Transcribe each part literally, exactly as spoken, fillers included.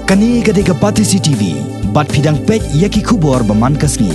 Kane ka dei ka Batesi T V, bad phi dang peit ïa ki khubor ba man ka sngi.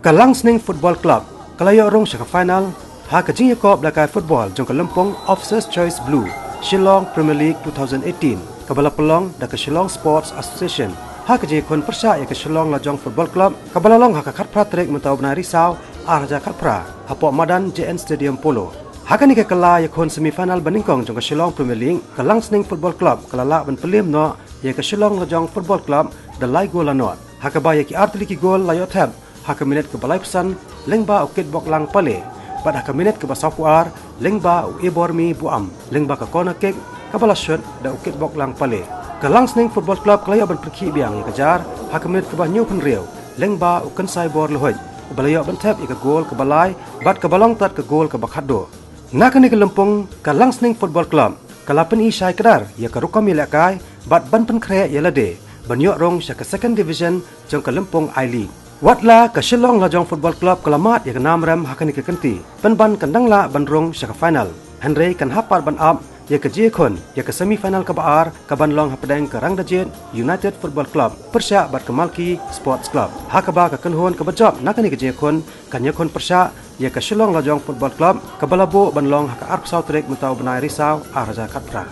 Ka Langsning Football Club ka la ïoh rung sha ka final ha ka jingïakop da kai football jong ka lympung Officers Choice Blue, Shillong Premier League two thousand eighteen, kaba la pynlong da ka Shillong Sports Association ha ka jingïakhun pyrshah ïa ka Shillong Lajong Football Club, kaba la long ha ka khatphra tarik mynta u bnai Risaw ar hajar khatphra, hapoh madan J N Stadium Polo. Ha kane ka kylla ïakhun semi final ba nyngkong jong ka Shillong Premier League, ka Langsning Football Club ka la lah ban pynliem noh ïa ka Shillong Lajong Football Club da lai gol la nod, ha kaba ïa ki artylli ki gol la ïoh thep ha ka minit kaba laiphew san lyngba u Kitboklang Pale, bad ha ka minit kaba sawphew ar lyngba u Ebormi Buam lyngba ka corner kick kaba la shot da u Kitboklang Pale. Ka Langsning Football Club ka la ïoh ban pyrkhih biang ïa ka jar ha ka minit kaba hynñiewphew hynriew lyngba u Kynsaibor Lahuid, uba la ïoh ban thep ïa ka gol kaba lai bad kaba long tad ka gol kaba khatduh. Na kane ka lympung, ka Langsning Football Club ka la pyni shai kdar ïa ka rukom ïalehkai bad ban pynkhreh ïa lade ban ïoh rung sha ka Second Division jong ka lympung I-League. Wat la ka Shillong Lajong Football Club ka la mad ïa ka nam rem ha kane ka kynti, pynban kan dang lah ban rung sha ka final, hynrei kan hap pat ban ap ïa ka jingïakhun ïa ka semi final kaba ar, kaban long hapdeng ka Rangdajied United Football Club pyrshah bad ka Malki Sports Club, ha kaba ka kynhun kaba jop na kane ka jingïakhun kan ïakhun pyrshah ïa ka Shillong Lajong Football Club, kaba la buh ban long ha ka arphew saw tarik mynta u bnai Risaw ar hajar khatphra.